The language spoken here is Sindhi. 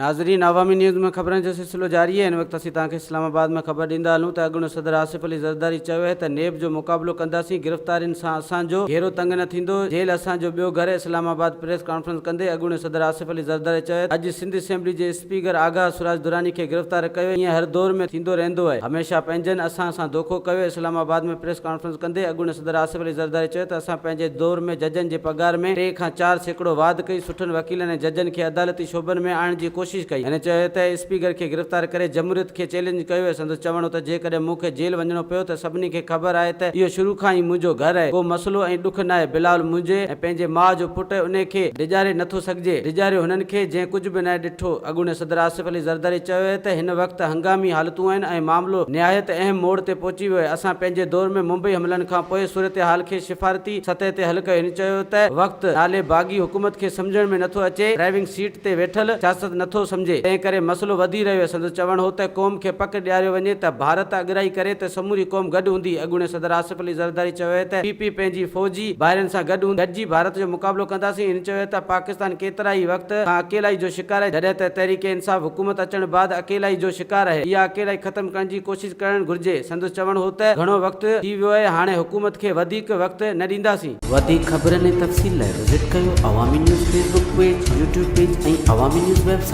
ناظرين عوامي نيوز ۾ خبرن جو سلسلو جاري آهي هن وقت اسين توهان کي اسلام آباد مان خبر ڏيندا هلون ته اڳوڻي صدر آصف علي زرداري چيو آهي ته نيب جو مقابلو ڪنداسين گرفتارين سان اسان جو گهيرو تنگ نه ٿيندو جيل اسان جو ٻيو گهر اسلام آباد پريس ڪانفرنس ڪندي اڳوڻي صدر آصف علي زرداري چيو اڄ سنڌ اسيمبلي جي اسپيڪر آغا سراج دراني کي گرفتار ڪيو ائين هر دور ۾ ٿيندو رهندو آهي هميشه پنهنجن اسان سان دوکو ڪيو اسلام آباد ۾ پريس ڪانفرنس ڪندي اڳوڻي صدر آصف علي زرداري چيو ته اسان پنهنجي دور ۾ ججن جي پگهار ۾ ٽي کان 4% واڌ ڪئي سٺن وڪيلن ۽ ججن کي عدالتي شعبن ۾ آڻڻ جي ڪوشش ڪئي. هن چيو ته اسپيڪر کي گرفتار ڪري جمهوريت کي چئلينج ڪيو ۽ سندس چوڻ هو ته جيڪڏهن مون کي جيل وڃڻو پيو ته سڀني کي خبر آهي ته اهو شروع کان ئي منهنجو گهر آهي، ڪو مسئلو ۽ ڏک ناهي، بلاول منهنجي ۽ پنهنجي ماء جو پٽ آهي، انهي کي ڊيڄاري نٿو سگهجي، ڊيڄاريو هنن کي جنهن ڪجهه به ناهي ڏٺو. اڳوڻي صدر آصف علي زرداري چيو آهي ته هن وقت هنگامي حالتون آهن ۽ معاملو نهايت اهم موڙ تي پهچي ويو آهي، اسان پنهنجي دور ۾ ممبئي حملن کانپوء صورتحال کي سفارتي سطح تي حل ڪيو. هن چيو ته وقت نالي باغي حڪومت کي سمجهڻ ۾ نٿو اچي، ڊرائيونگ سيٽ تي ويٺل سياست نٿو سمجهي، تنهن ڪري مسئلو وڌي رهيو آهي. سندس چوڻ هو ته قوم کي پڪ ڏياريو وڃي ته ڀارت اڳرائي ڪري ته سموري قوم گڏ هوندي. اڳوڻي صدر آصف علي زرداري چيو آهي ته پي پي پنهنجي فوجي ڀائرن سان گڏ هوندي، گڏجي ڀارت جو مقابلو ڪنداسين. هن چيو ته پاڪستان ڪيترائي وقت کان اڪيلائي جو شڪار آهي، جڏهن ته تحريڪ انصاف حڪومت اچڻ بعد اڪيلائي جو شڪار آهي، اها اڪيلائي ختم ڪرڻ جي ڪوشش ڪرڻ گهرجي. سندس چوڻ هو ته گهڻو وقت ٿي ويو آهي، هاڻي حڪومت کي وڌيڪ وقت نه ڏينداسين. وڌيڪ خبرن ۽ تفصيل لاء وزٽ ڪيو Awami news Facebook page, YouTube page ۽ Awami news website.